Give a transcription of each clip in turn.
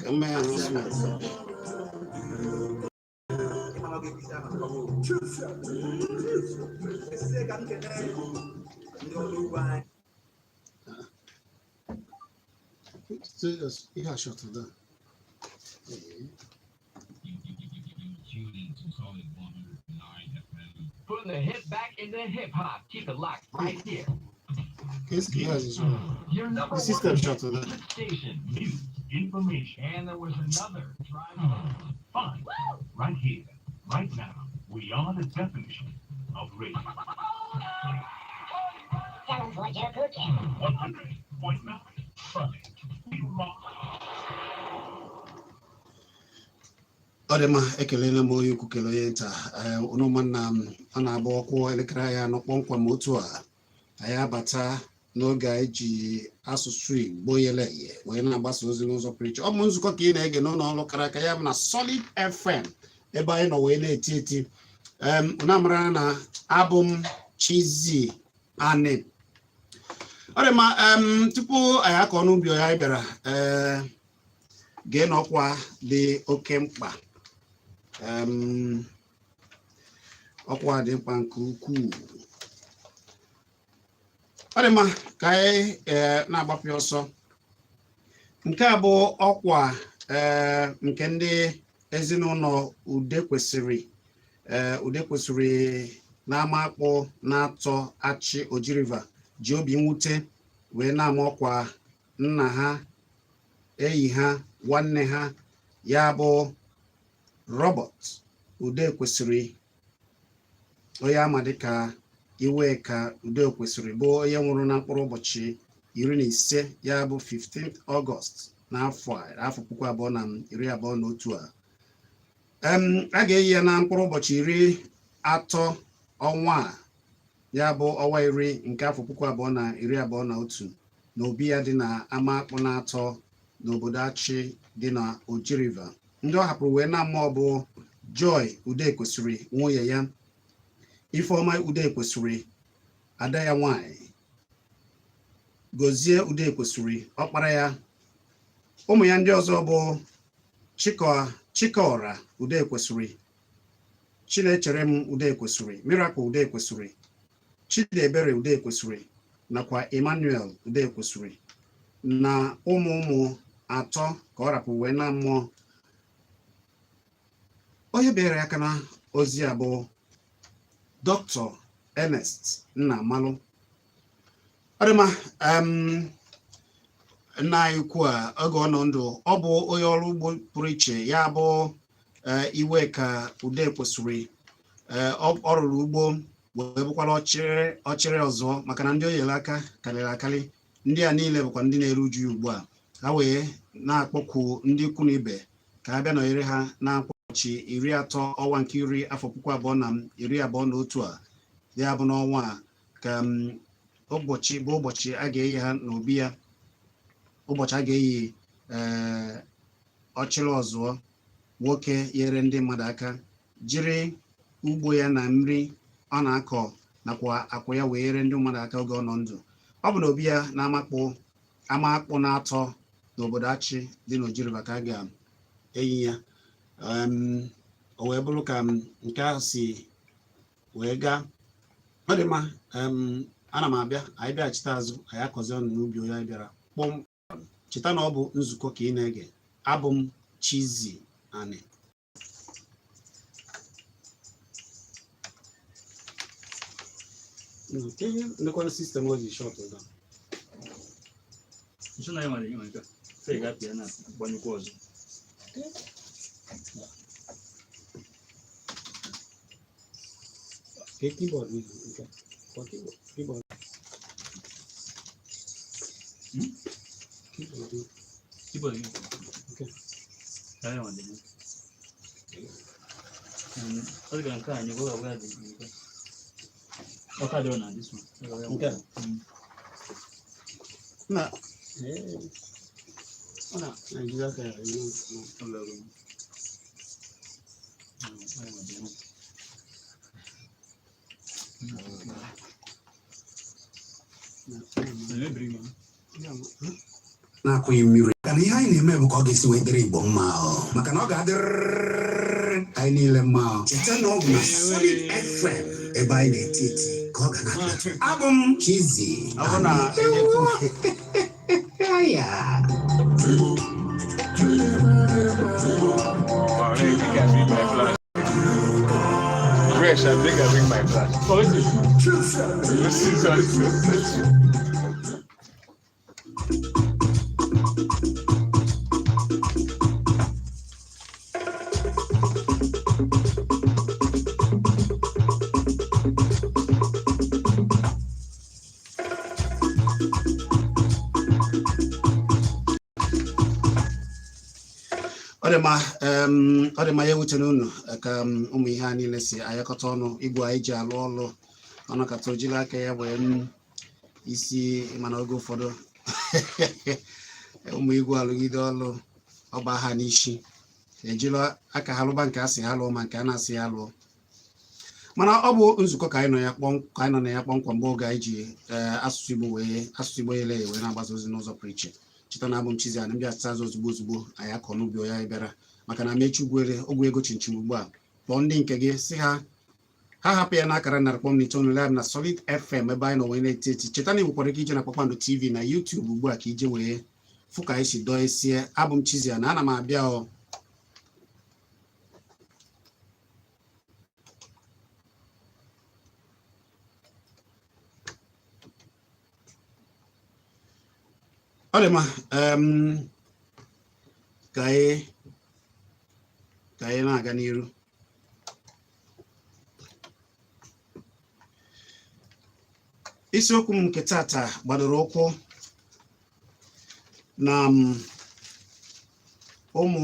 Ka m mee announcement. Ihe a shut down. Tune in to Solid 109 FM. Putting the hip back into hip hop. Keep it locked right here. Ka ihe a ji shut down? Your number The system one shut down. hit station. News, information, And there was another drive. fun. Right here, right now. We are the definition of radio. Tell us what you're cooking. 100.9 Friday. We rock. Ọ dị mma, ekelela m onye ukwu, kelee onye nta. Ee, unu ma na m, ọ na-abụ ọkụ elekere anyị 4 kpọmkwem otu a, anyị abata n'oge anyị ji asụsụ Igbo yele eye wee na-agbasa ozi n'ụzọ pụrụ iche. Ọ bụ nzukọ ka ị na-ege n'ụlọ ọrụ kara aka, ya bụ na Solid FM, ebe anyị nọ wee na-eti eti. Unu amara na abụ m Chizzy Ani. Ọ dị mma. Tupu anyị akọ n'ubi anyị bịara, ee, gee n'ọkwa dị oke mkpa. Ọkwa dị mkpa nke ukwuu. Ọ dị mma ka anyị na-agbapụ ọsọ. Nke a bụ ọkwa nke ndị ezinụlọ Udekwesịrị, Udekwesịrị na-ama akpụ na-atọ Achị Oji River ji obi mwute wee na-ama ọkwa nna ha, enyi ha, nwanne ha, ya bụ Robert Udekwesịrị, onye ama dịka Iweka Udekwesịrị, bụ onye nwụrụ na mkpụrụ ụbọchị 15, ya bụ 15th August n'afọ a, afọ 2021 a. A ga-eyi ya na mkpụrụ ụbọchị 30 ọnwa a, ya bụ ọnwa 10 nke afọ 2021, na obi ya dị na ama akpụ na atọ n'obodo Achị dị na Oji River. Ndị ọ hapụrụ wee na mmụọ bụ Joy Udekwesịrị, nwunye ya, Ifeọma Udekwesịrị, ada ya nwanyị, Gozie Udekwesịrị, ọkpara ya, ụmụ ya ndị ọzọ bụ Chikaọra Udekwesịrị, Chinechere m Udekwesịrị, Miracle Udekwesịrị, Chidiebere Udekwesịrị nakwa Emmanuel Udekwesịrị, na ụmụ ụmụ atọ ka ọ rapụ wee na mmụọ. Onye bịara aka na ozi a bụ Dr. Ernest Nnamalụ. Ọ dị mma. Nna anyị ukwu a, oge ọ nọ ndụ, ọ bụ onye ọrụ ugbo pụrụ iche, ya bụ Iweka Udekwesịrị. Ọ rụrụ ugbo wee bụkwara ọchịrị ọzọ, maka na ndị o nyere aka karịrị akarị. Ndị a niile bụkwa ndị na-eru uju ugbu a. Ha wee na-akpọku ndị ikwu na ibe ka ha bịa nọnyere ha na ụbọchị 30 ọnwa nke 10 afọ 2021 a, ya bụ n'ọnwa a, ka ụbọchị bụ ụbọchị a ga-eyi ha n'obi ya, ụbọchị a ga-eyi ee ọchịrị ọzụọ, nwoke nyere ndị mmadụ aka jiri ugbo ya na nri ọ na-akọ nakwa akwa ya wee nyere ndị mmadụ aka oge ọ nọ ndụ. Ọ bụ na obi ya na ama akpụ na atọ n'obodo Achị dị n'Oji River ka a ga-eyi ya. O wee bụrụ ka nke ahụ si wee gaa. Ọ dị mma. Ana m abịa, anyị bịaghachite azụ, anyị akọzi ọnụ n'ubi onye anyị bịara kpọm. Cheta na ọ bụ nzukọ ka ị na-ege. Abụ m Chizzy Ani. Nke ihe ndekwana system o ji shut down. Nso na ya nwere ihe nke a. Sị ga-apịa na gbanyekwa ọzọ. Ke keyboard ni nke kwa keyboard, keyboard. Keyboard ni. Keyboard gị. Okay. Ya nwere ihe. Ọ dị ka nke a anyị gwa gwa dị nke. Ọ ka dịrọ na this one. Nke a? Na ọ na na-ejide aka ya ihe. Ụlọ ọrụ. Ya nwere ihe. Na-akwụghị mmiri maka na ihe anyị na-eme bụ ka ọ ga-esi wee dịrị Igbo mma ọ, maka na ọ ga-adịrịrị anyị niile mma ọ. Cheta na ọ bụ na Solid FM ebe anyị na-eti eti ka ọ ga na-abịa. Abụ m Chizzy. Ọ bụ na enyekwu ya. I think I bring my flash. Fresh, I think I bring my flash. This is also. Ọ dị mma, ọ dị mma. Ya ewutena unu ka ụmụ ihe a niile si ayakọta ọnụ. Igwe anyị ji alụ ọlụ ọnụ kata ojiri aka ya wee m isi, mana oge ụfọdụ ụmụ igwe alụgide ọlụ ọgba ha n'isi, ejila aka ha lụba nke a sị ha lụọ ma nke a na-asị ya lụọ. Mana ọ bụ nzukọ ka anyị nọ ya kpọm ka anyị nọ na ya kpọmkwem mgbe oge anyị ji asụsụ Igbo wee asụsụ Igbo yele ya wee na-agbasa ozi n'ụzọ pụrụ iche. Cheta na abụ m Chizzy Ani. Mbịa achịta azụ ozugbo ozugbo anyị akọ n'ubi onye anyị bịara, maka na mechi ugwere ogwu ego chinchin ugbu a. Kpọọ ndị nke gị si ha ha hapụ ya n'akara 100.9 live na Solid FM ebe anyị nọ wee na-eti eti. Cheta na ị nwekwara ike ije na Kpakpando TV na YouTube ugbu a ka ije wee fụ ka anyị si dọọ esie. Abụ m Chizzy Ani, ana m abịa ọ. Ọ dị mma, ka anyị na-aga n'iru. Isiokwu m nke tata gbadoro ụkwụ na ụmụ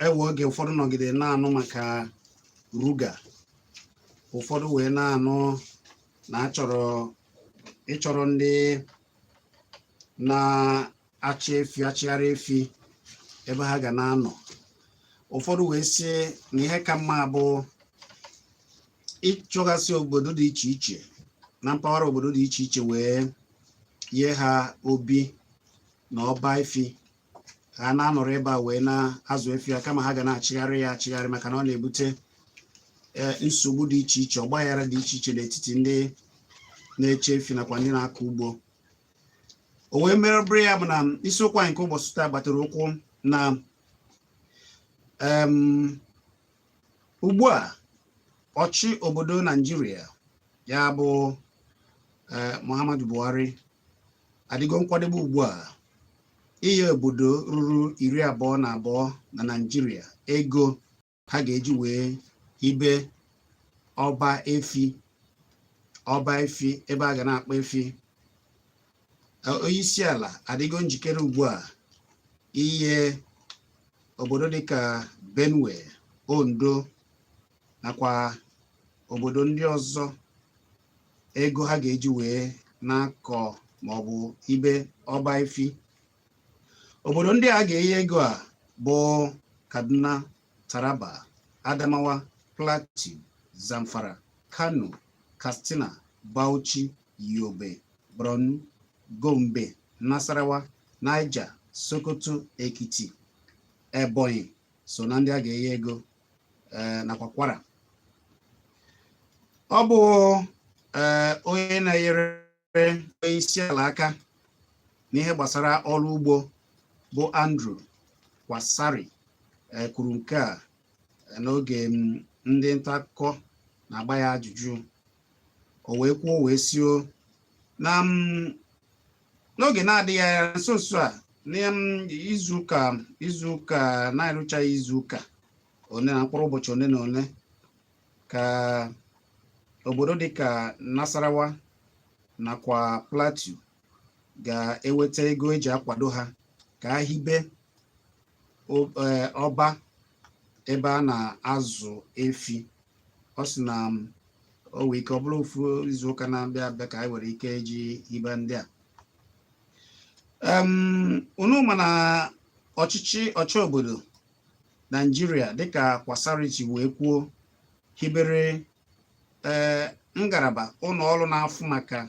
ewe oge ụfọdụ nọgide na-anụ maka ruga, ụfọdụ wee na-anụ na achọrọ ịchọrọ ndị na-achị efi achịgharị efi ebe ha ga na-anọ. Ụfọdụ wee sị na ihe ka mma bụ ịchọgasị obodo dị iche iche na mpaghara obodo dị iche iche wee nye ha obi na ọba efi ha na-anọrọ ebe a wee na-azụ efi ha, kama ha ga na-achịgharị ya achịgharị, maka na ọ na-ebute nsogbu dị iche iche, ọgbaghara dị iche iche n'etiti ndị na-eche efi nakwa ndị na-akọ ugbo. O wee mere bụrụ ya bụ na isiokwu anyị nke ụbọchị taa gbatara ụkwụ na ugbu a ọchị obodo Naijiria ya bụ Muhammadu Buhari adịgo nkwadebe ugbu a inye obodo ruru 22 na Naijiria ego ha ga-eji wee hibe ọba efi ebe a ga na-akpa efi. Onye isi ala adịgo njikere ugbu a inye obodo dịka Benue, Ondo nakwa obodo ndị ọzọ ego ha ga-eji wee na-akọ maọbụ ibe ọba efi. Obodo ndị a ga-enye ego a bụ Kaduna, Taraba, Adamawa, Plateau, Zamfara, Kano, Katsina, Bauchi, Yobe, Borno, Gombe, Nasarawa, Niger, Sokoto, Ekiti, Ebonyi so na ndị a ga-enye ego, nakwa Kwara. Ọ bụ onye na-enyere onye isi ala aka n'ihe gbasara ọrụ ugbo bụ Andrew Kwasari kwuru nke a n'oge ndị nta akụkọ na-agba ya ajụjụ. O wee kwuo wee sio na n'oge na-adịghị anya nso nso a, n'izuụka na-eruchaghị izuụka one na mkpụrụ ụbọchị one na one, ka obodo dịka Nasarawa nakwa Plateau ga-eweta ego eji akwado ha ka ha hibe ọba ebe a na-azụ efi. Ọ sị na o nwee ike ọ bụrụ ofu izuụka na-abịa abịa ka anyị nwere ike iji hibe ndị a. Unu mana ọchịchị ọchị obodo Naijiria, dịka Kwasari ji wee kwuo, hibere Ee, ngalaba ụlọ ọrụ na-afụ maka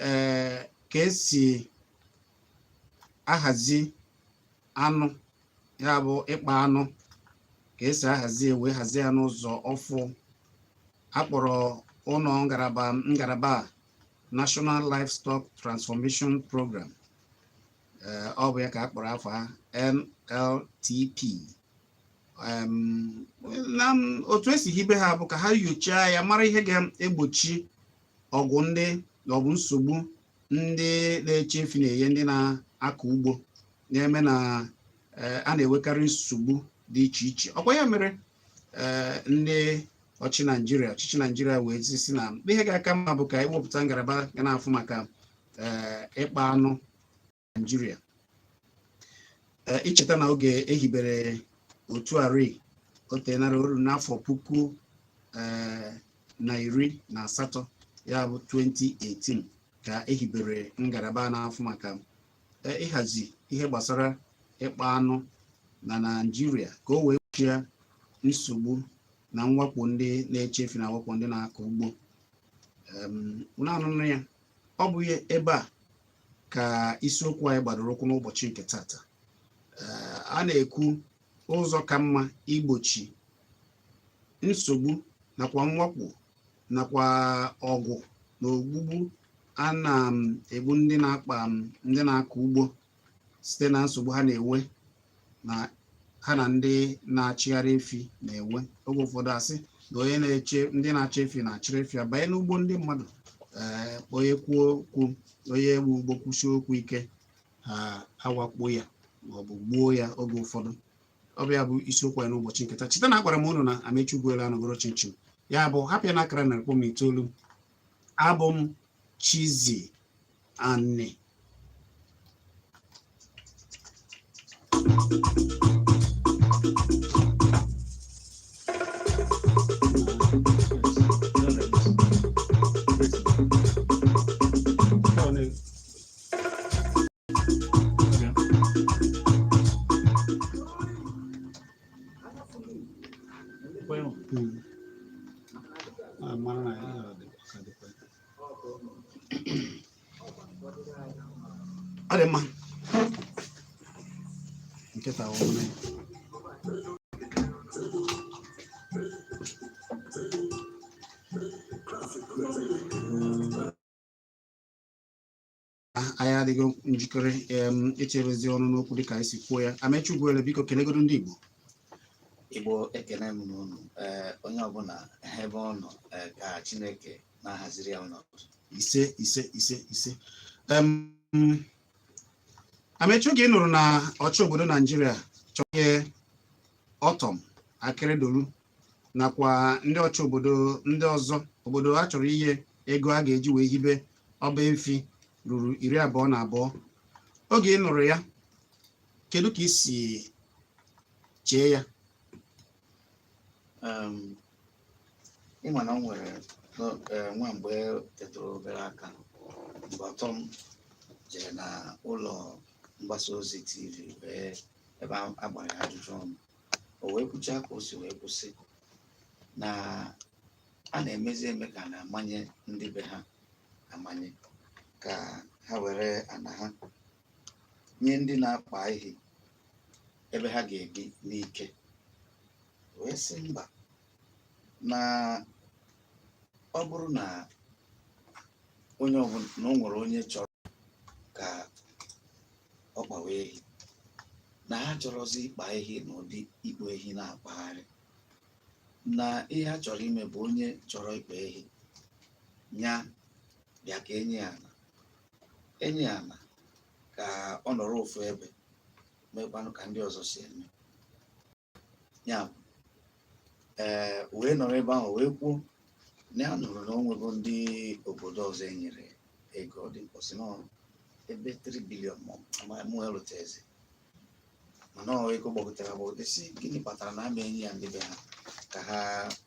ee ka esi ahazi anụ, ya bụ ịkpa anụ, ka esi ahazi ya wee hazie ya n'ụzọ ọfụ akpọrọ ụlọ ngalaba a National Livestock Transformation Program. Ee, ọ bụ ya ka a kpọrọ afọ ha NLTP. Na otu esi hibe ha bụ ka ha nyochaa ya, mara ihe ga-egbochi ọgụ ndị maọbụ nsogbu ndị na-eche efi na-enye ndị na-akọ ugbo na-eme na a na-enwekarị nsogbu dị iche iche. Ọkwa ya mere ndị ọchị Naijiria, ọchịchị Naijiria wee sị na ihe ga-aka mma bụ ka ewepụta ngalaba ga na-afụ maka ịkpa anụ Naijiria. Icheta na oge ehibere otu ari o tenara oru n'afọ 2018, ya bụ 2018, ka ehibere ngalaba na-afụ maka ịhazi ihe gbasara ịkpa anụ na Naịjirịa, ka o wee gbochie nsogbu na mwakpo ndị na-eche efi na mwakpo ndị na-akọ ugbo. Unu anụnụ ya, ọ bụ ebe a ka isiokwu anyị gbadoro ụkwụ n'ụbọchị nke tata. A na-ekwu ụzọ ka mma igbochi nsogbu nakwa mwakpo nakwa ọgụ na ogbugbu a na-egbu ndị na-akpa, ndị na-akọ ugbo, site na nsogbu ha na-enwe na ha na ndị na-achịgharị efi na-enwe. Oge ụfọdụ asị na onye na-eche, ndị na-achị efi na-achịrị efi abanye n'ugbo ndị mmadụ. Ee, onye kwuo okwu, onye egbu ugbo kwụsie okwu ike, ha awakpo ya maọbụ gbuo ya. Oge ụfọdụ ọ bụ ya bụ isiokwu anyị n'ụbọchị nke taa. Cheta na agwara m unu na Amechi Ugwuelu anọgoro chinchin, ya bụ hapụ ya n'akara 100.9. Abụ m Chizzy Ani. Ah, mara na ya ka dịkwa. Ọ dị mma, nkịta ọhụrụ ya. Anyị adịghị njikere ichebezi ọnụ n'okwu dịka anyị si kwuo ya. Amechi Ugwuele, biko kelegodo ndị Igbo. Igbo, ekene m n'unu. Ee, onye ọbụla ebe ọ nọ, ka Chineke na-ahaziri ya ọnọdụ. Ise, ise, ise, ise. Amechi, oge ị nụrụ na ọchị obodo Naijiria chọrọ inye Ortom Akeredolu nakwa ndị ọchị obodo ndị ọzọ obodo a chọrọ inye ego a ga-eji wee hibe ọba efi ruru 22, oge ị nụrụ ya, kedu ka ị si chee ya? Ịma na o nwere nwa mgbe tetụrụ obere aka mgbe Ortom jere na ụlọ mgbasa ozi TV wee ebe a gbara ya ajụjụ ọnụ, o wee kwuchaa ka o si wee kwụsị na a na-emezi eme ka a na-amanye ndị be ha amanye ka ha were ana ha nye ndị na-akpa ehi ebe ha ga-ebi n'ike, wee sị mba, na ọ bụrụ na onye ọbụla na o nwere onye chọrọ ka ọ kpawa ehi, na ha chọrọzi ịkpa ehi n'ụdị ikpu ehi na-akpagharị, na ihe ha chọrọ ime bụ onye chọrọ ịkpa ehi nya bịa ka enye ya ala, enye ya ala ka ọ nọrọ ofu ebe mekwanụ ka ndị ọzọ si eme ya bụ. Ee, wee nọrọ ebe ahụ wee kwuo na ya nụrụ na o nwego ndị obodo ọzọ e nyere ego dị mkpọsị nọ ebe 3 billion ma mụ elutezi, mana ọ ego gbagotere agbagote, si gịnị kpatara na ama enye ya ndị be ha ka ha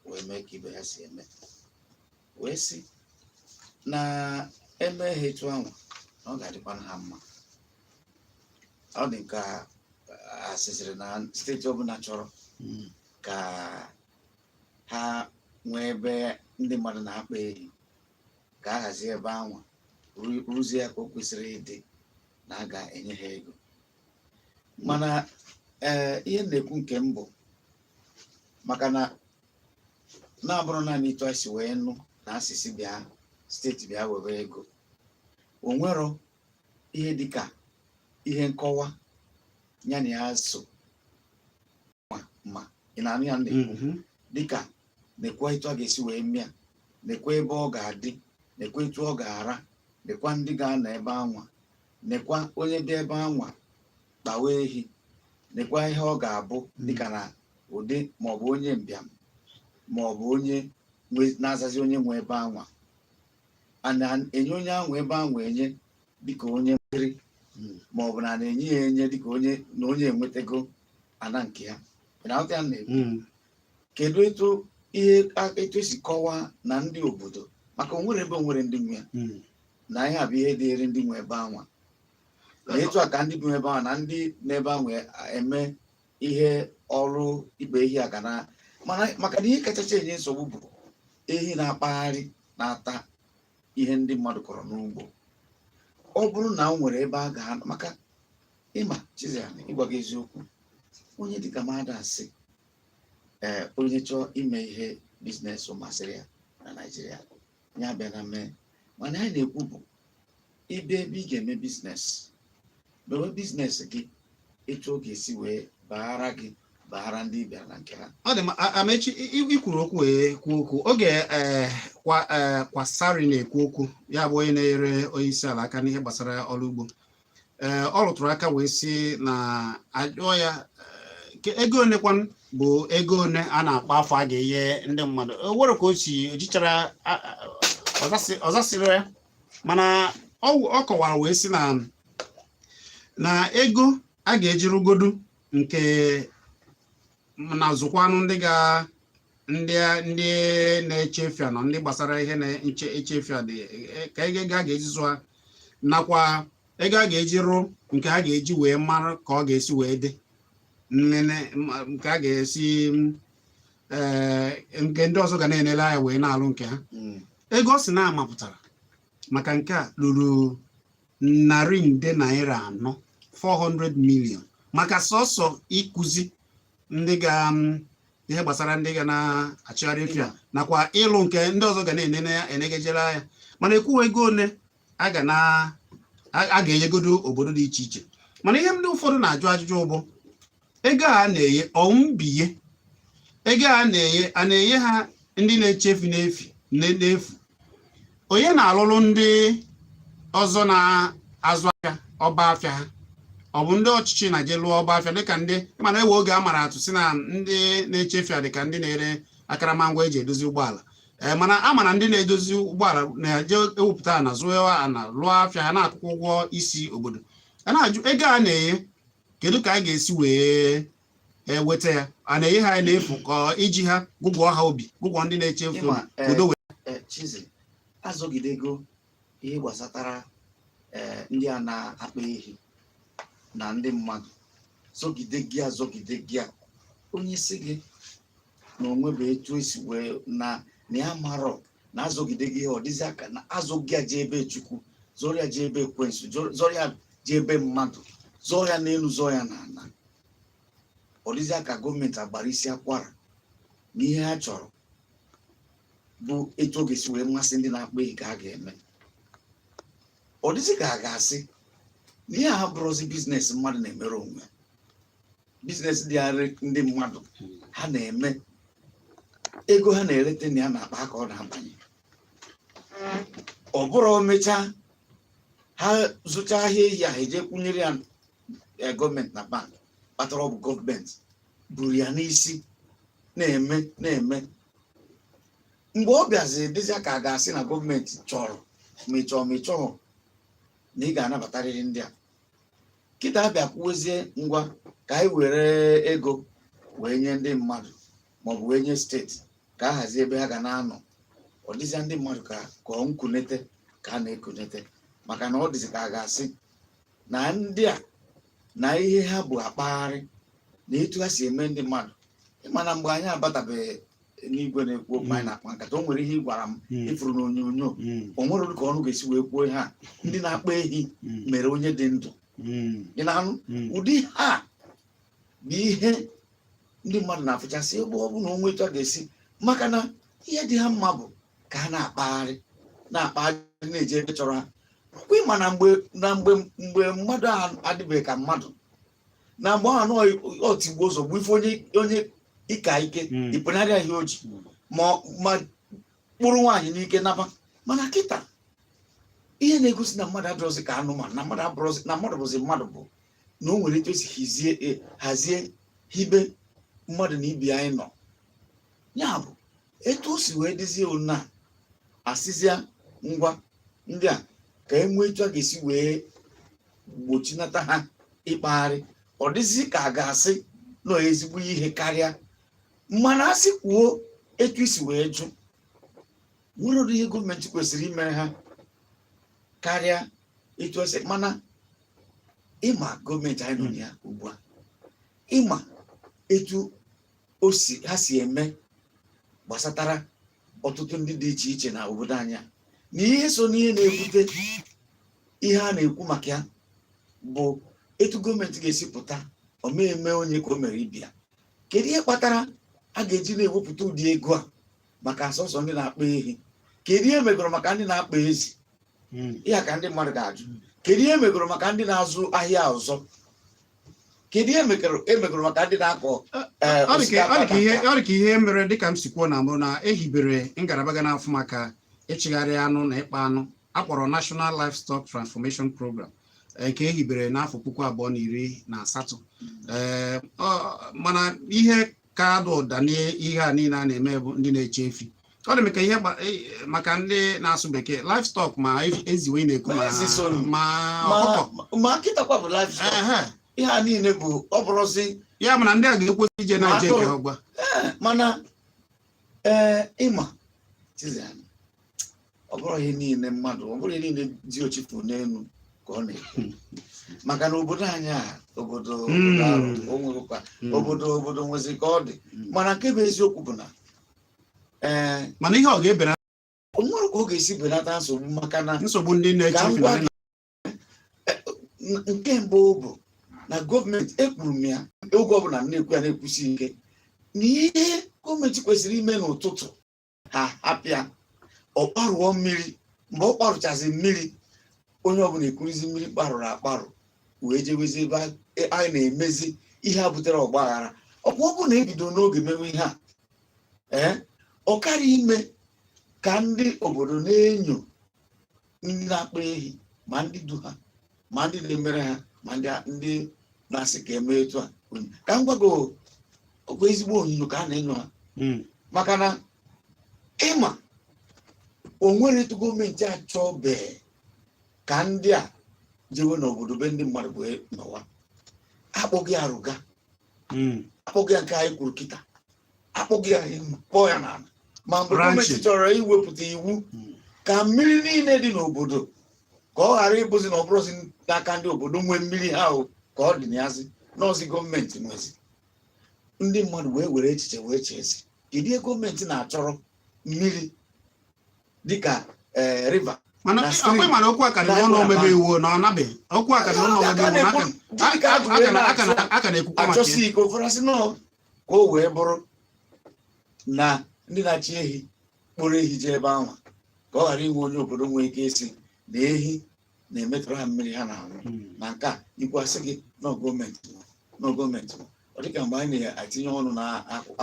wee mee ka ibe ha si eme, wee sị na eme ha etu ahụ na ọ ga-adịkwa ha mma. Ọ dị ka asịsịrị na steeti ọbụla chọrọ ka ha nwee ebe ndị mmadụ na-akpa ehi ka a hazie ebe anwa rụzie ya ka o kwesịrị ịdị, na a ga-enye ha ego. Mana ee, ihe m na-ekwu nke m bụ maka na na-abụrụ naanị etu anyị si wee nụ na asịsị bịa steeti bịa were ego, o nwero ihe dịka ihe nkọwa ya na ya so. Ma ị na-anụ ya m na-ekwu? Dịka nekwa etu a ga-esi wee mịa, nekwa ebe ọ ga-adị, nekwa etu ọ ga-ara, nekwa ndị ga-anọ ebe anwa, nekwa onye bịa ebe anwa kpawa ehi, nekwa ihe ọ ga-abụ dịka na ụdị maọbụ onye mbịam maọbụ onye na-azazi onye nwe ebe anwa, a na-enye onye ahụ ebe anwa enye dịka onye mmeri maọbụ na a na-enye ya enye dịka onye na onye enwetago ana nke ya. Ị na-aghọta ya m na-ekwu? Kedu etu ihe etu esi kọwaa na ndị obodo, maka onwere ebe onwere ndị nwe ya na ihe a bụ ihe dịịrị ndị nwe ebe anwa, na etu a ka ndị bi ebe ahụ na ndị n'ebe ahụ eme ihe ọrụ ikpe ehi a ga na. Mana maka na ihe kachacha enye nsogbu bụ ehi na-akpagharị na-ata ihe ndị mmadụ kọrọ n'ugbo. Ọ bụrụ na o nwere ebe a ga, maka ịma Chiziana, ịgwa gị eziokwu, onye dịka mmadụ asị ee, onye chọọ ime ihe business masịrị ya na Naịjirịa, ya bịa na mee. Mana anyị na-ekwu bụ ịbịa ebe ị ga-eme business, mewe business gị etu ọ ga-esi wee baara gị, baara ndị ị bịara na nke ha. Ọ dị mma. Amechi, i kwuru okwu wee kwuo okwu oge ee kwa ee Kwasari na-ekwu okwu, ya bụ onye na-ere onye isi ala aka n'ihe gbasara ọrụ ugbo. Ee, ọ rụtụrụ aka wee sị na ajụọ ya ego one kwanụ bụ ego one a na-akpọ afọ a ga-enye ndị mmadụ. O nwere ka o si ejichara ọzasịrị ya, mana ọ kọwara wee sị na ego a ga-eji rụgodu nke na zụkwanụ ndị ga ndị na-eche efi na ndị gbasara ihe na-eche eche efi dị ka ego a ga-eji zụ ha, nakwa ego a ga-eji rụ nke ha ga-eji wee mara ka ọ ga-esi wee dị nlele nke a ga-esi ee nke ndị ọzọ ga na-enele anya wee na-alụ nke ha. Ego ọ sị na amapụtara maka nke a ruru 400 nde naira, 400 million, maka sọsọ ịkụzi ndị ga ihe gbasara ndị ga na-achịgharị efi a, nakwa ịlụ nke ndị ọzọ ga na-enene ya enegejere anya. Mana ekwuwa ego one a ga na a ga-enyegodo obodo dị iche iche. Mana ihe ndị ụfọdụ na-ajụ ajụjụ bụ ego a na-enye ọmbinye, ego a na-enye, a na-enye ha ndị na-eche efi n'efi n'efu, onye na-alụlụ ndị ọzọ na-azụ afịa ọba afịa ha? Ọ bụ ndị ọchịchị na-eje lụọ ọba afịa dịka ndị mana ewe oge a mara atụ si na ndị na-eche efi a dịka ndị na-ere akaramangwa eji edozi ụgbọala. Ee, mana a ma na ndị na-edozi ụgbọala na-eje ewepụta ana, zụọ ana, lụọ afịa ha, na-akwụkwọ ụgwọ isi obodo. A na-ajụ ego a na-enye, kedu ka a ga-esi wee eweta ya? A na-enye ha n'efu ka iji ha gụgụọ ha obi, gụgụọ ndị na-eche efu Ịma, obi udo wee Chizi, azọgidego ihe gbasatara ndị a na-akpa ehi na ndị mmadụ, zọgide gị azọgide gị a, onye si gị na onwe bụ etu esi wee na ya marọ na azọgide gị ihe, ọ dịzị aka na azụ gị a jee ebe Chukwu zọrọ ya, jee ebe ekwensu zọrọ ya, jee ebe mmadụ zọọ ya, n'elu zọọ ya n'ala. Ọ dịzị aka gọọmenti agbara isi akwara na ihe ha chọrọ bụ etu ọ ga-esi wee masị ndị na-akpa ehi ka a ga-eme. Ọ dịzị ka a ga-asị na ihe a bụrụzi business mmadụ na-emere onwe ya, business dịgharị ndị mmadụ ha na-eme, ego ha na-erete na ya na-akpa ka ọ na-abanye. Ọ bụrụ o mechaa, ha zụcha ahịa ehi ahụ, eje kwunyere ya gọọmenti na bank, kpatara ọ bụ gọọmenti buru ya n'isi na-eme. Mgbe ọ bịaziri dịzịa ka a ga-asị na gọọmenti chọrọ ma ị chọọ ma ị chọghọ na ị ga-anabatarịrị ndị a. Kịta abịa kwuwezie, ngwa, ka anyị were ego wee nye ndị mmadụ maọbụ wee nye steeti ka a hazie ebe ha ga na-anọ. Ọ dịzịa ndị mmadụ ka ọ nkunete ka a na-ekunete, maka na ọ dịzị ka a ga-asị na ndị a na ihe ha bụ akpagharị na etu ha si eme ndị mmadụ. Ịma na mgbe anyị abatabeghị n'igwe na-ekwu okwu, anyị na-akpa nkata, o nwere ihe ị gwara m ịfụrụ n'onyonyo. O nwere ka ọnụ ga-esi wee kwuo ihe a ndị na-akpa ehi mere onye dị ndụ. Ị na-anụ ụdị ha bụ ihe ndị mmadụ na-afụchasị ebe ọ bụ na onwe etu a ga-esi, maka na ihe dị ha mma bụ ka ha na-akpagharị na-akpagharị, na-eje ebe chọrọ ha. Ọkwa ịma na mgbe mmadụ a adịbeghị ka mmadụ, na mgbe ahụ nọ otigbo ụzọ bụ ife onye ịka ike ịpụnarị ihe o ji ma kpụrụ nwaanyị n'ike naba. Mana kịta, ihe na-egosi na mmadụ adịrọzi ka anụmanụ, na mmadụ abụrọzi, na mmadụ bụzi mmadụ, bụ na o nwere etu esi hazie hibe mmadụ na ibi anyị nọ. Ya bụ etu o si wee dịzie ona asịzịa ngwa ndị a ka e nwee etu a ga-esi wee gbochinata ha ịkpagharị, ọ dịzị ka a ga-asị nọ ezigbo ihe karịa. Mana asị kwuo, etu isi wee jụ, nwere ụdị ihe gọọmenti kwesịrị imere ha karịa etu esi. Mana ịma gọọmenti anyị nọ na ya ugbu a, ịma etu o si ha si eme gbasatara ọtụtụ ndị dị iche iche na obodo anyị a, na ihe so n'ihe na-ebute ihe a na-ekwu maka ya bụ etu gọọmenti ga-esi pụta omeme onye ka o mere ibia. Kedu ihe kpatara a ga-eji na-ewepụta ụdị ego a maka sọsọ ndị na-akpa ehi? Kedu ihe megoro maka ndị na-akpa ezi? Ihe a ka ndị mmadụ ga-ajụ. Kedu ihe megoro maka ndị na-azụ ahịa ọzọ? Kedu ihe emegoro maka ndị na-akọ Ọ dị ka osikapa ihe na ọ dị ka ihe mere, dịka m si kwuo na mbụ, na ehibere ngalaba ga na-afụ maka ịchịgharị anụ na ịkpa anụ akpọrọ National Livestock Transformation Program, nke ehibere n'afọ 2018. Mana ihe ka dị ụda n'ihe a niile a na-eme bụ ndị na-eche efi. Ọ dị m ka ihe maka ndị na-asụ bekee livestock, ma eziwe ị na-ekwu, ma Ezi so ma ọkụkọ. Ma nkịtakwa bụ livestock. Ihe a niile bụ ọ bụrụzi Ya bụ na ndị a ga-ekwesị ije na-eje nke ha ugbu a. Mana ee, ịma Chiziana, ọ bụrụ ihe niile mmadụ, ọ bụrụ ihe niile dị ochifu n'elu ka ọ na-ekwu, maka na obodo anyị a, obodo arụ o nwekwa obodo nwezi ka ọ dị. Mana nke bụ eziokwu bụ na ee, Mana ihe ọ ga-ebelata o nwere ka ọ ga-esi belata nsogbu, maka na nsogbu ndị na-eche Ka m efi gwa na ndị nke mbụ bụ na gọọmenti, ekwuru m ya oge ọbụla m na-ekwu ya, na-ekwusi ike na ihe gọọmenti kwesịrị ime n'ụtụtụ, ha hapịa ọ kparụọ mmiri. Mgbe ọ kparụchazi mmiri, onye ọbụla ekurizi mmiri kparụrụ akparụ wee jewezi ebe a na-emezi ihe a butere ọgba aghara. Ọkwa ọ bụrụ na ebido n'oge mewe ihe a, ee, ọ karịa ime ka ndị obodo na-enyo ndị na-akpa ehi, ma ndị du ha, ma ndị na-emere ha, ma ndị na-asị ka eme etu a. Ka m gwa gị, ọkwa ezigbo onyinyo ka a na-enyo ha, maka na ịma o nwere etu gọọmenti achọbeghị ka ndị a jewe n'obodo be ndị mmadụ wee nọwa akpọghị arụga, akpọghị ya nke anyị kwuru kịta, akpọghị ya elu, kpọọ ya n'ala. Ma mgbe Ranching. gọọmenti chọrọ iwepụta iwu ka mmiri niile dị n'obodo ka ọ ghara ịbụzi na ọ bụrụzi n'aka ndị obodo nwee mmiri ha o ka ọ dị n'yazi n'ọzi gọọmenti nwezi, ndị mmadụ wee were echiche wee chee ezi kedu ihe gọọmenti na-achọrọ mmiri dịka ee river Mana na stream. ọkwa mana okwu aka dị n'ụlọ omebe iwu na ọ nabeghị okwu aka dị n'ụlọ omebe iwu na Gịnị ka a aka wee aka na-ekwukwa maka achọsi ya. ike? Ụfọdụ asị nọọ ka o wee bụrụ na ndị na-achị ehi kpụrụ ehi jee ebe ahụ ka ọ ghara inwe onye obodo nwee ike isi na ehi na-emetụrụ ha mmiri ha na-aṅụ. Na nke a ikwu asị gị nọ gọọmenti nwe, nọ gọọmenti nwe. Ọ dịka mgbe anyị na-etinye ọnụ na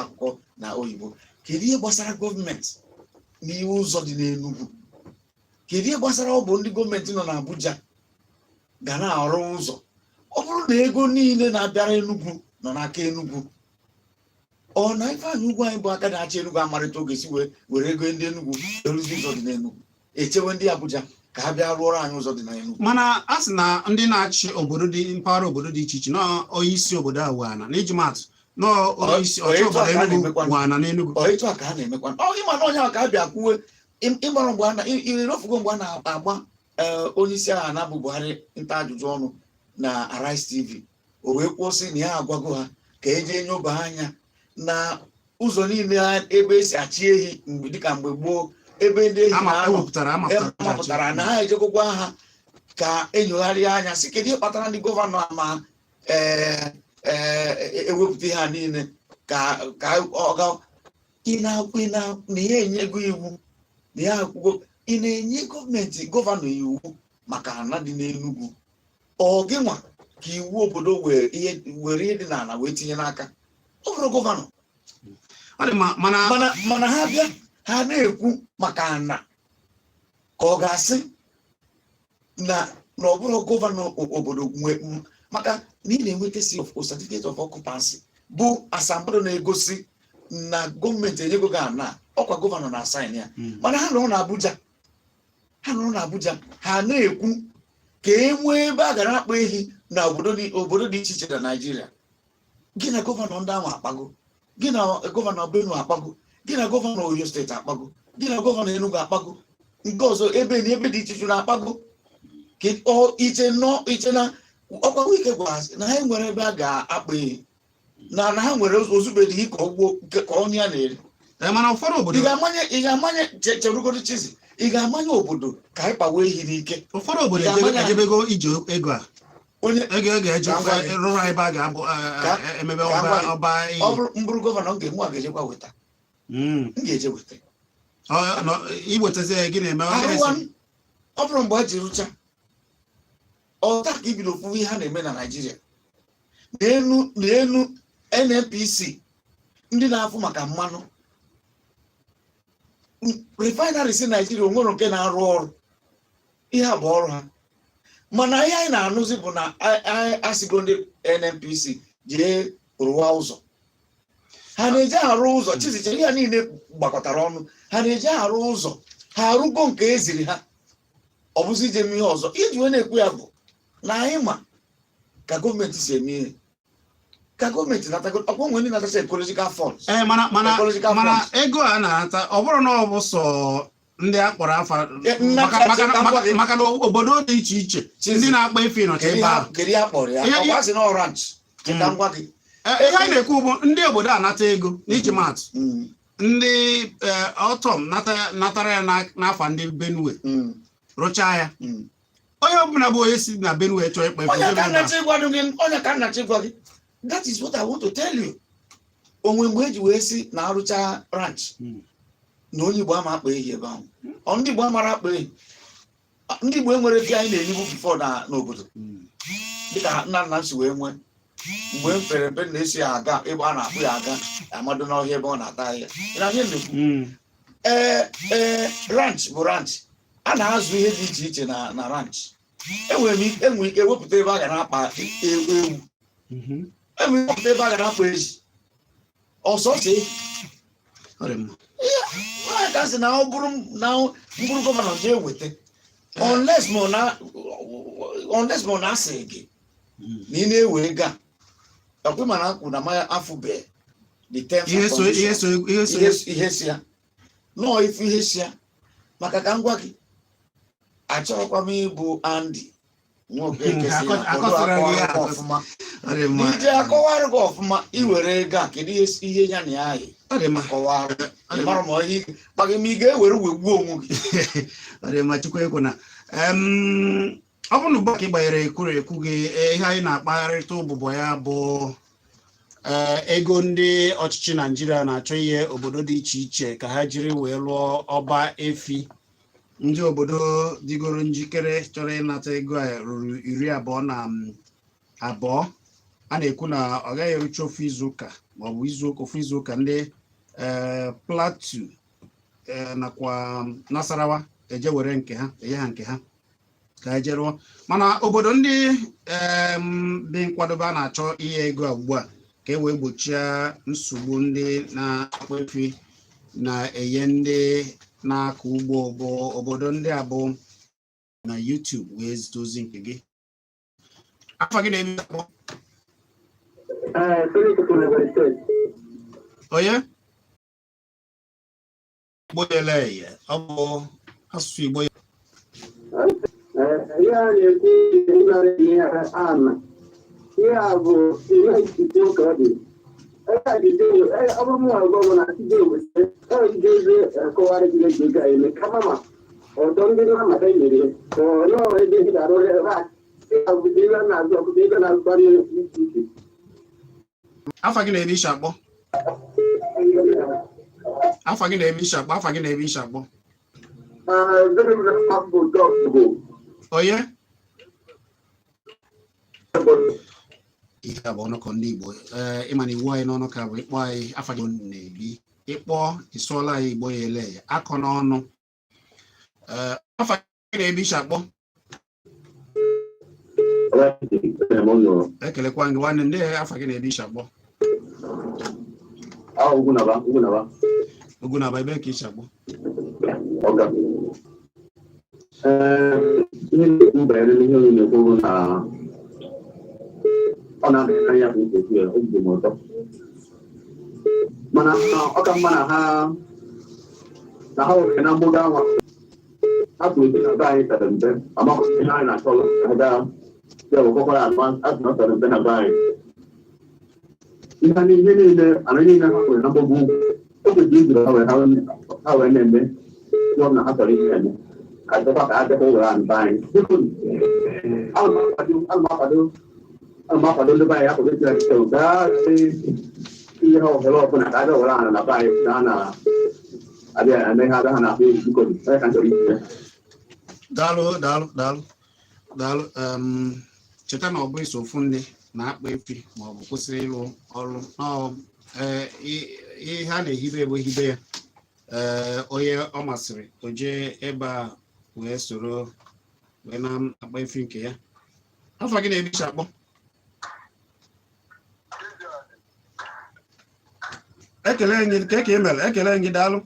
akụkọ na oyibo, kedu ihe gbasara gọọmenti n'ihe ụzọ dị n'Enugu? Kedu ihe gbasara ọ bụ ndị gọọmenti nọ n'Abuja ga na-arụ ụzọ? Ọ bụrụ na ego niile na-abịara Enugu nọ n'aka Enugu, ọ na Ifeanyị Ugwu anyị bụ aka na-achị Enugu amarịta oge si wee were ego ndị Enugu eruzi ụzọ dị n'Enugu, echewe ndị Abuja ka ha bịa rụọrọ anyị ụzọ dị n'Enugu. Mana a sị na ndị na-achị obodo dị mpaghara obodo dị iche iche na onye isi obodo a nwe ana, na iji maatụ na onye isi Ọ ọchị etu a obodo ka a Enugu na-emekwa. nwe ana n'Enugu. Ọ etu a ka a na-emekwa. Ọ ịma na onye ahụ ka a bịa kwuwe ịmara mgbe a na irefugo mgbe a na-agba onye isi agha na-abụ Buhari nta ajụjụ ọnụ na Arise TV, o wee kwuo sị na ya agwago ha ka eje nyoba anya na Ụzọ niile ebe esi achị ehi mgbe, dịka mgbe gboo, ebe ndị ehi Ama na-anọ, ewepụtara amapụtara. Amapụtara na ha ejegokwa ha ka enyogharịa anya sị kedu ihe kpatara ndị gọvanọ ama ee ee ewepụta ihe a niile ka ọ ga ị na-akwụ ị na na ihe enyego iwu na ya akwụgo. Ị na-enye gọọmenti, gọvanọ iwu maka ana dị n'Enugu, ọ gị nwa ka iwu obodo wee ihe were ihe dị n'ala wee tinye n'aka, ọ bụrụ gọvanọ. Ọ dị mma, mana Mana ha bịa, ha na-ekwu maka ana ka ọ ga-asị na ọ bụrụ gọvanọ obodo nwe maka na ị na-enweta C of O, certificate of occupancy, bụ asambodo na-egosi na gọọmenti enyego gị ana, ọkwa gọvanọ na-asign ya. Mana ha nọrọ n'Abuja, ha nọrọ n'Abuja, ha na-ekwu ka e nwee ebe a gara akpa ehi na obodo dị iche iche na Naịjirịa. Gị na gọvanọ ndị ahụ akpago, gị na gọvanọ Benue akpago, gị na gọvanọ Oyo Steeti akpago, gị na gọvanọ Enugu akpago, nke ọzọ ebe na ebe dị iche iche na-akpago ka ọ iche nọ iche na ọkwa Wike gwara sị na ha nwere ebe a ga-akpa ehi na ha nwere ozubedịghị ka ọgwụ ka onye ya na-eri. Ee, mana ụfọdụ obodo Ị ga-amanye cherugodo Chizi, ị ga-amanye obodo ka anyị kpawa ehi n'ike? Ụfọdụ obodo Ị ga-amanye ejebego ije ego a. Onye ego ga-eji Ka m gwa gị. rụrụ ebe a ga-abụ emebe Ka m ọba gwa gị. ọba ehi. Ọ bụrụ mbụrụ gọvanọ, m ga-enwe a ga-ejekwa weta. M ga-eje weta. Iwetazi ya, gị na-eme Arụwa ọ bụrụ mgbe a ji rụcha ọta ka ibido kwuwa ihe a na-eme na Naịjirịa n'enu NNPC, ndị na-afụ maka mmanụ, refinery si Naịjirịa, onwere nke na-arụ ọrụ. Ihe a bụ ọrụ ha, mana ihe anyị na-anụzi bụ na asịgo ndị NNPC jee rụwa ụzọ. Ha na-eje arụ ụzọ. Chiziche, ihe a niile gbakọtara ọnụ, ha na-eje arụ ụzọ, ha arụgo nke eziri ha, ọ bụzi ije eme ihe ọzọ. Iji wee na-ekwu ya bụ na anyị ma ka gọọmenti si eme ihe, ka gọọmenti natago ọkwa nwere ndị natacha ecological funds. Ee, mana Ecological mana funds. ego a na-anata, ọ bụrụ na ọ bụ sọ ndị a kpọrọ afa Nnata maka ka m gwa gị. Maka na obodo dị iche iche Chizi. ndị na-akpa efi nọcha Kedu ebe ihe ahụ. Kedu ihe a kpọrọ ya? Ọkwa sị na ọ ranch. Cheta ngwa gị. Ee, ihe anyị na-ekwu bụ ndị obodo anata ego n'iji maatụ, ndị Ortom natara ya n'afa ndị Benue, rụchaa ya. Onye ọbụla bụ onye si na Benue chọọ ịkpa efi, Onye ka ebe nna chi gwa gị, onye ka nna chi gwa gị, that is what I want to tell you. Onwe mgbe eji wee si na arụcha ranch na onye Igbo ama akpa ehi ebe ahụ, ọ ndị Igbo amara akpa ehi, ndị Igbo enwere efi anyị na-eyibu before na n'obodo, dịka nna nna m si wee nwee mgbe m pere mpe, na-esi aga ebe a na-akpụ ya, aga amado n'ọhịa ebe ọ na-ata ahịhịa. Ị na-ahịa nnukwu. Ee, ranch bụ ranch, a na-azụ ihe dị iche iche na ranch. Enwere m ike, enwere ike wepụta ebe a ga na-akpa ewu, enwere ike wepụta ebe a ga na-akpa ezi, ọsọsọ ehi. Ọ dị mma. Nwaanyị ka sị na ọ bụrụ na mbụrụ gọvanọ jee weta, unless ma ọ na-asị gị na ị na-ewe ego a ọkwa, mana akwụ na maya afụbe the terms and Ihe so ihe conditions. so ihe so Ihe si ya nọọ ifu ihe si ya, maka ka m gwa gị, achọrọkwa m ịbụ Andy Nwoke si na Akọsara gị ya, akọrọ ọfụma. Ọ dị mma. N'ije akọwarụ gị ọfụma, iwere ego a, kedu ihe ya na ya yi? Ọ dị mma. Akọwarụ Ọ dị ị mara ma ihe maka ma ị ga-ewere wee gbuo onwe gị. Ọ dị mma, Chukwu ekwe na ọ bụrụ na ugbu a ka ị gbanyere ekwuru ekwu gị, ihe anyị na-akpagharịta ụbụbọ ya bụ ego ndị ọchịchị Naijiria na-achọ ihe obodo dị iche iche ka ha jiri wee lụọ ọba efi. Ndị obodo dịgoro njikere chọrọ ịnata ego a ruru 22. A na-ekwu na ọ gaghị erucha ofu izuụka maọbụ izuụka, ofu izuụka, ndị Plateau nakwa Nasarawa eje were nke ha, enye ha nke ha ka eje rụọ. Mana obodo ndị dị nkwadobe a na-achọ ihe ego a ugbu a ka e wee gbochie nsogbu ndị na-akpa efi na-enye ndị na-akọ ugbo bụ obodo ndị a bụ na YouTube wee zite ozi nke gị. Afọ gị na-eme akpọ? Ee, Felix from Ebonyi Steeti. Onye Igbo yele eye, ọ bụ asụsụ Igbo. Ee, ihe a na-ekwu ịnara ihe ana, ihe a bụ ihe ikike ka ọ dị. Ọ bụrụ mụ gọvanọ achịje owese ije eze akọwarị gị eji ego eme kama ma ọdọ ndị na-amata nyere nọọ ebe ị ga-arụ ha ebe a na-azụ ọkụkọ ebe na-azụkwa iche iche. Afa gị na-ebe ishi akpọ? Afa gị na-ebe ishi akpọ? Afa gị na-ebe ishi akpọ? Onye ihe a bụ ọnụkọ ndị Igbo. Ee, ịma na iwu anyị n'ọnụ ka bụ ịkpọ anyị afa gị na-ebi ịkpọ ịsụọla anyị Igbo ya ele ya akọ n'ọnụ. Ee, afa gị na-ebe ishi akpọ? Ekelekwa gị nwanne. Ndị afa gị na-ebe ishi akpọ? Ugwunaba, ebe ka ishi akpọ? Ee, ihe na-ekwu banyere ihe unu na-ekwu bụ na ọ na-adịkarị ya bụ ekwu ya obi dị m ụtọ, mana ọ ka mma na ha na ha were na mgbogo anwa ha kwuru sị na be anyị pere mpe amakwa ihe anyị na-achọ ha gaa ya bụ kọkwara asị na ọ pere mpe na be anyị. Ihe ihe niile ana niile ha kwere na mgbogo ugwu o kwesịrị ijiri ha wee ha wee na-eme ihe ọ bụla ha chọrọ ihe eme ka dọkwa ka adịkwa were anụ be anyị. Biko, ana m akwado ana m akwado ndị be anyị akwado esi achịcha gaa ihe ha ohere ọbụla ka abịa were ana na be anyị na ha na-abịa eme ihe abịa ha na-akpọ egwu. Biko, onye ka m chọrọ itinye. Daalụ, daalụ, daalụ, daalụ. Cheta na ọ bụ iso ofu nne na-akpa efi ma ọ bụ kwụsịrị ịlụ ọrụ. Ihe a na-ehibe bụ ehibe ya. Ee, onye ọ masịrị o jee ebe a wee soro wee na-akpa efi nke ya. Afọ gị na-ebicha akpọ? Ekele gị ka ị mere. Ekele gị, daalụ.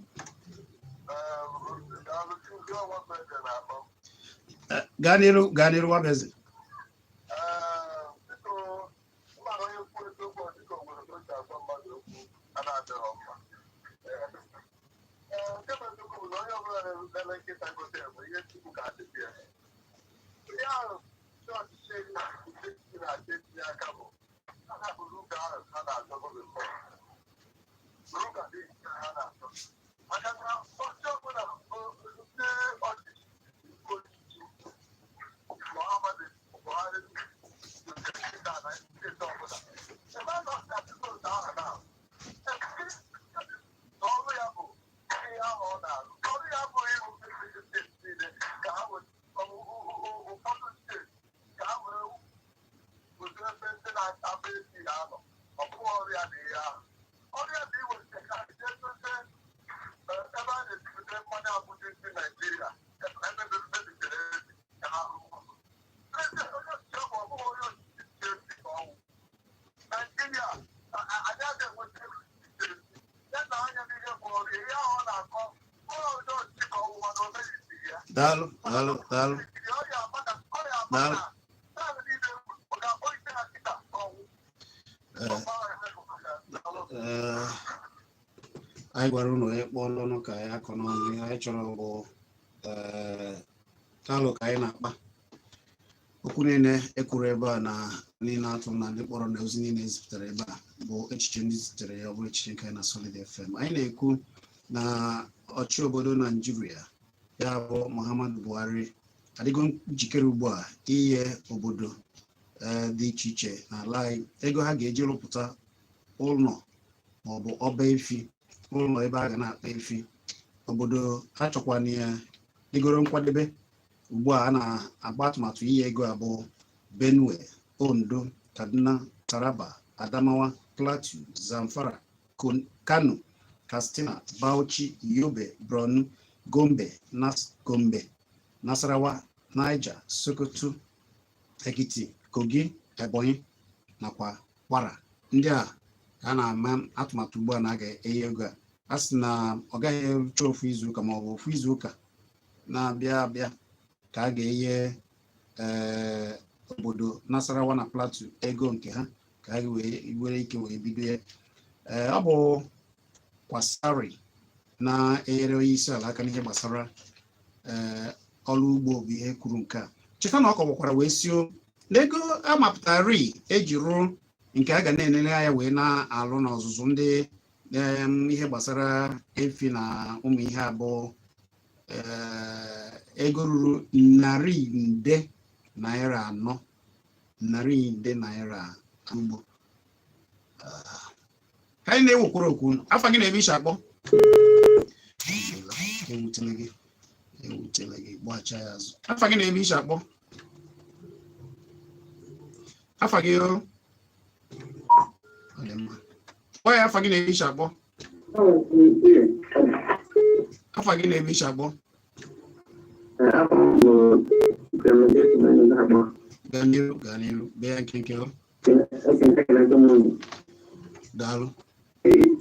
Gaa n'iru, gaa n'iru, Nwabeze. Daalụ, daalụ, daalụ, daalụ. Ee, anyị gwara unu onye kpọọ n'ọnụ ka anyị akọ n'ọnụ. Ihe anyị chọrọ bụ ee kalụ ka anyị na-akpa okwu niile ekwuru ebe a na niile atụ na ndị kpọrọ na ozi niile ezipụtara ebe a bụ echiche ndị zitere ya. Ọ bụrụ echiche nke anyị na Solid FM, anyị na-ekwu na ọchị obodo Naijiria ya bụ Muhammadu Buhari adịgo njikere ugbu a inye obodo dị iche iche n'ala anyị ego ha ga-eji rụpụta ụlọ maọbụ ọba efi, ụlọ ebe a ga na-akpa efi. Obodo achọkwana ya dịgoro nkwadebe ugbu a. A na-agba atụmatụ inye ego abụọ: Benue, Ondo, Kaduna, Taraba, Adamawa, Plateau, Zamfara, Kano, Katsina, Bauchi, Yobe, Borno, Gombe, Gombe, Nasarawa, Niger, Sokoto, Ekiti, Kogi, Ebonyi nakwa Kwara. Ndị a ka a na-ama atụmatụ ugbu a na a ga-enye ego a. A sị na ọ gaghị erucha ofu izuụka ma ọ bụ ofu izuụka na-abịa abịa ka a ga-enye ee obodo Nasarawa na Plateau ego nke ha ka ha wee nwere ike wee bido ya. Ee, ọ bụ Kwasari na-enyere onye isi ala aka n'ihe gbasara ee ọrụ ugbo bụ ihe kwuru nke a. Cheta na ọ kọwakwara wee sio na ego amapụtara eji rụọ Nke a ga na-enele anya wee na-alụ n'ọzụzụ ndị ihe gbasara efi na ụmụ ihe abụọ, ego ruru 400 nde naira, 400 nde naira ugbo. Ka anyị na-ewekwara okwu, afa gị na-ebe ishi akpọ. Ewutele gị, ewutele gị, gbachaa ya azụ. Afa gị na-ebe ishi akpọ, afa gị o. Ọ dị mma, kpọọ ya. Afa gị na-ebe ishi akpọ, afa gị na-ebe ishi akpọ. Gaa n'iru, gaa n'iru, bee ya nkenke o. Daalụ.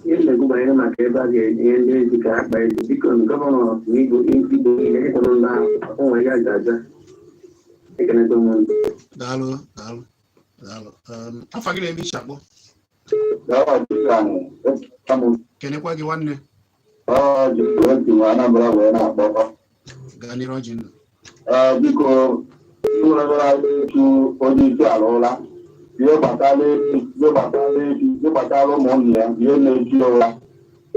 Ihe na-ekwu banyere maka ebe a ga-enye ndị ezi ka ha kpaa ezi, biko, gọvanọ na igbo igbo niile ịkpọrọ ndị ahụ onwe ya ga-aza. Ekenego m unu. Daalụ, daalụ, daalụ. Afa gị na-ebe ishi akpọ. Kenekwa gị, nwanne. Anambra wee na-akpọ. Gaa n'iru, ọjị ndụ. Ee, biko, iwerebere etu onye isi ala ụra, ihe gbasara efi, ihe gbasara efi, ihe gbasara ụmụnne ya, ihe na-eji ụra,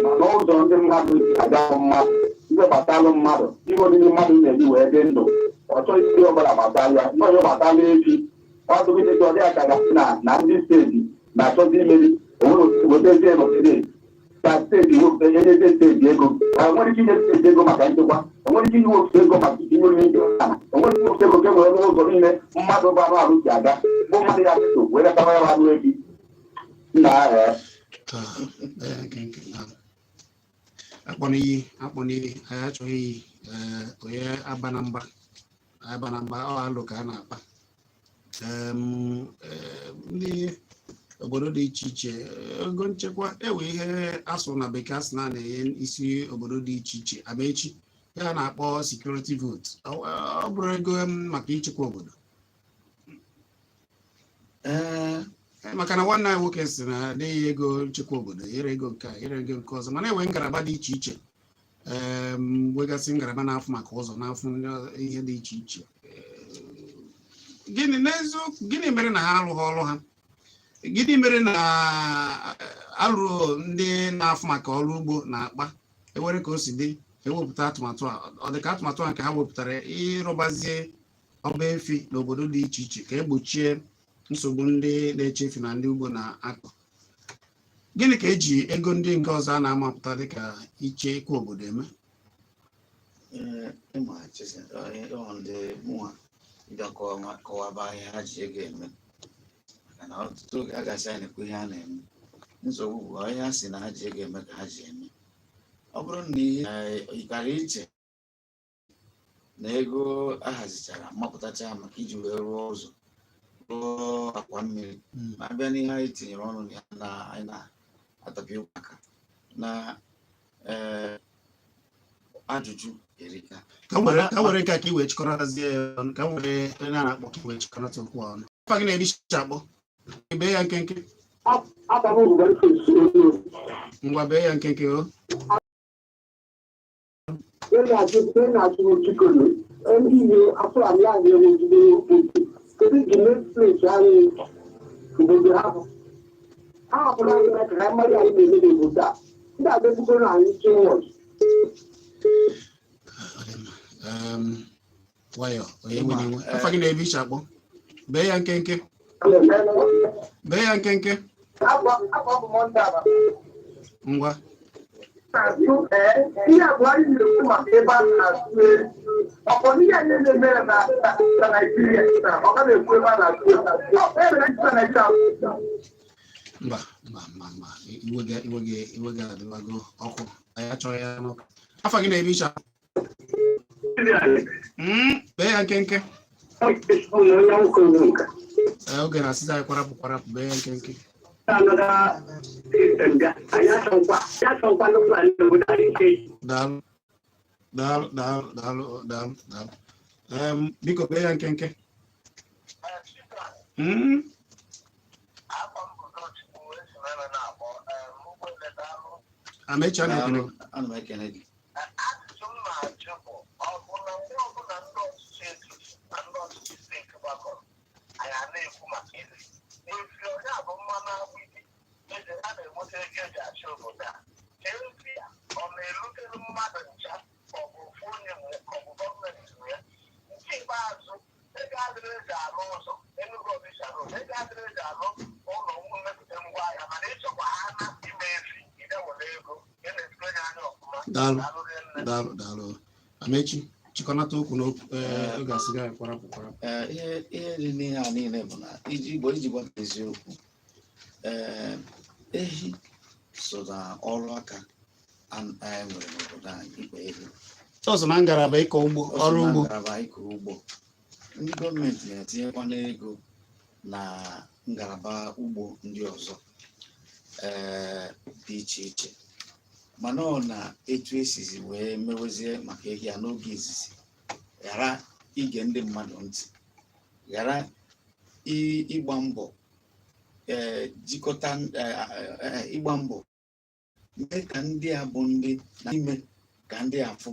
mana ụzọ ndị mmadụ si aga mmadụ, ihe gbasara mmadụ, ihe oriri mmadụ na-eji wee dị ndụ, ọ chọghị ihe ọbụla gbasara ya nọ. Ihe gbasara efi ọtụgide ọ dị aka gasị na ndị steeti na-achọzi imeri onwere wetazie n'obodo ka steeti wepụta, enyezie steeti ego. Enwere ike inye steeti ego maka nchekwa, enwere ike iwepụta ego maka itinye oriri ndị ọha, enwere ike iwepụta ego ka e were n'ụzọ niile mmadụ bụ anụ arụ si aga, bụ mmadụ ya so wee letawa ya anụ efi nna ahụ. Ah, bee ya nkenke, daalụ. Akpọ n'iyi, akpọ n'iyi, anyị achọghị iyi. Ee, onye aba na mba, aba na mba, ọ alụ ka a na-akpa. Ndị obodo dị iche iche, ego nchekwa ewe ihe asụ na bekee asị na na-enye isi obodo dị iche iche amaechi ya na-akpọ security vote, ọ bụrụ ego maka ichekwa obodo. Ee. Maka na nwanne anyị nwoke si na adịghị ego nchekwa obodo, yere ego nke a, yere ego nke ọzọ, mana enwe ngalaba dị iche iche, nwegasị ngalaba na-afụ maka ụzọ, na-afụ ihe dị iche iche. Gịnị n'eziokwu, gịnị mere na ha arụghị ọrụ ha? Gịnị mere na alụrụ ndị na-afụ maka ọrụ ugbo na-akpa ewere ka o si dị ewepụta atụmatụ a? Ọ dị ka atụmatụ a nke ha wepụtara ịrụbazie ọba efi n'obodo dị iche iche ka egbochie nsogbu ndị na-eche efi na ndị ugbo na-akọ. Gịnị ka eji ego ndị nke ọzọ a na-amapụta dịka iche ịkwa obodo eme? Ee, ịma chesi ọ ndị mụnwa ịbịa kọwaba ihe ha ji ego eme, maka na ọtụtụ oge a gasị anyị na-ekwu ihe a na-eme, nsogbu bụ ihe ha si na ha ji ego eme ka ha ji eme. Ọ bụrụ na ihe ịkara iche na ego ahazichara mapụtacha maka iji wee rụọ ụzọ, rụọ akwa mmiri, ma abịa n'ihe anyị tinyere ọnụ na ya na anyị na-atapị ụkwụ aka na ee, ajụjụ erika. Ka m were nke a ka i wee chịkọrọtazie ya ọnụ, ka m were onye a na-akpọ ka i wee chịkọrọta okwu a ọnụ. Afa gị na-ebe isi akpọ, bee ya nkenke. Ngwa, bee ya nkenke o. Ndị Igbo Fulani anyị enwegide otu, kedu the next place anyị obodo ha bụ? Ha hapụrụ anyị ka ha mara anyị na-eme n'obodo a, ndị abịabugo na anyị too much. Ọ dị mma. Nwayọ, onye nwe n'iwe. Afa gị na-ebe isi akpọ, bee ya nkenke, bee ya nkenke. Ngwa. Ihe abụọ anyị na-ekwu maka ebe a na-atụ egwu, ọkpọ ihe anyị na-eme na Naịjirịa, ọ gaghị ekwu ebe a na-atụ egwu. Ọ ebe na Naịjirịa. Mba, mba, mba, mba, iwe gị, iwe gị, iwe gị adịbago ọkụ, anyị achọghị ya n'ụka. Afa gị na-ebe isi akpọ. Bee ya nkenke. Ee, oge na-asịzi anyị kwarapụ kwarapụ, bee ya nkenke. Anyị achọkwa n'obodo anyị nke Daalụ, daalụ, daalụ, daalụ, daalụ, daalụ. Biko bee ya nkenke. Amechi, a na-ekene gị. Ana m ekene gị. Ajụjụ m na-ajụ bụ, ọ bụ na mgbe ọbụla ndị ọchịchị etiti na ndị ọchịchị steeti gbakọrọ, anyị a na-ekwu maka efi efi, onye a bụ mmanụ Daalụ. Daalụ rinne. Daalụ, daalụ, Amechi. Chịkọnata okwu n'okwu. Ee, ọ ga-asị gị kwarapụ kwarapụ. Ee, ihe dị n'ihe a niile bụ na iji Igbo, iji gwa gị eziokwu, ee, ehi so na ọrụ aka anyị nwere n'obodo anyị, ịkpa ehi. Ọzọ na ngalaba ịkọ ugbo, O so ọrụ na ugbo. Ngalaba ịkọ ugbo, ndị gọọmenti na-etinyekwa n'ego na ngalaba ugbo ndị ọzọ ee dị iche iche, mana ọ na etu esizi wee mewezie maka ehi a n'oge izizi, ghara ige ndị mmadụ ntị, ghara ịgba mbọ ee jikọta ee, ịgba mbọ mee ka ndị a bụ ndị na ime ka ndị a fụ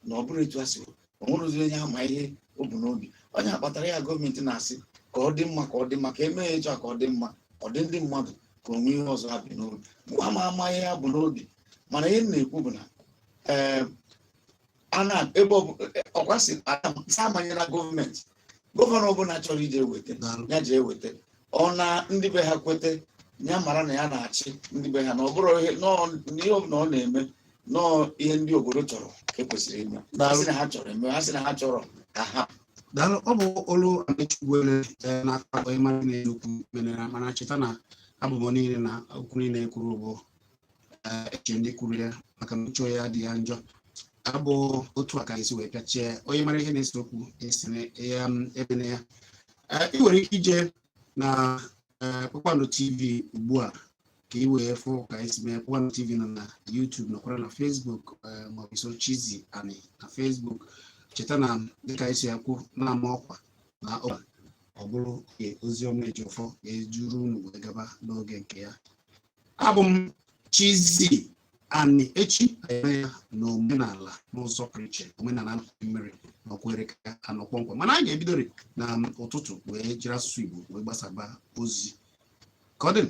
na ọ bụrụ etu a si o nwere ụzọ onye ama ihe o bu n'obi onye akpatara ya. Gọọmenti na-asị ka ọ dị mma, ka ọ dị mma, ka emee ya etu a ka ọ dị mma, ọ dị ndị mmadụ ka onwe ihe ọzọ ha bi n'obi mgbe ama ama ihe ha bụ n'obi. Mana ihe m na-ekwu bụ na ee, a na ebe ọkwa si amanyela gọọmenti, gọvanọ ọbụla chọrọ ije weta Daalụ. ya jee weta. Ọ na ndị be ha kwete, ya mara na ya na-achị ndị be ha, na ọ bụrụ ihe nọọ ihe ọbụla ọ na-eme nọọ ihe ndị obodo chọrọ ka e kwesịrị ime. Ha Daalụ. sị na ha chọrọ eme, ha sị na ha chọrọ ka ha Daalụ. Ọ bụ olu Amechi Ugwuele na-akọ onye mara na-ekwu menere. Mana cheta na abụbọ niile na okwu niile kwuru bụ eche ndị kwuru ya, maka na uche ya dị ya njọ. Abụ otu a ka esi wee pịachie. Onye mara ihe na-ese okwu esi ya ebene ya. Ị nwere ike ije na Kpakpando TV ugbu a ka ị wee fụ ka esi mee. Kpakpando TV nọ na YouTube, nọkwara na Facebook, maọbụ so Chizzy Ani na Facebook. Cheta na dịka esi ekwu na-ama ọkwa na ọkwa, ọ bụrụ oge oziọma Ejiofor ga-ejuru unu wee gaba n'oge nke ya. Abụ m Chizzy Ani. Echi anyị ya na omenala n'ụzọ pụrụ iche, omenala mmiri na okwere ka anọ kpọmkwem, mana anyị ga-ebidori na ụtụtụ wee jiri asụsụ Igbo wee gbasaba ozi. Ka ọ dị.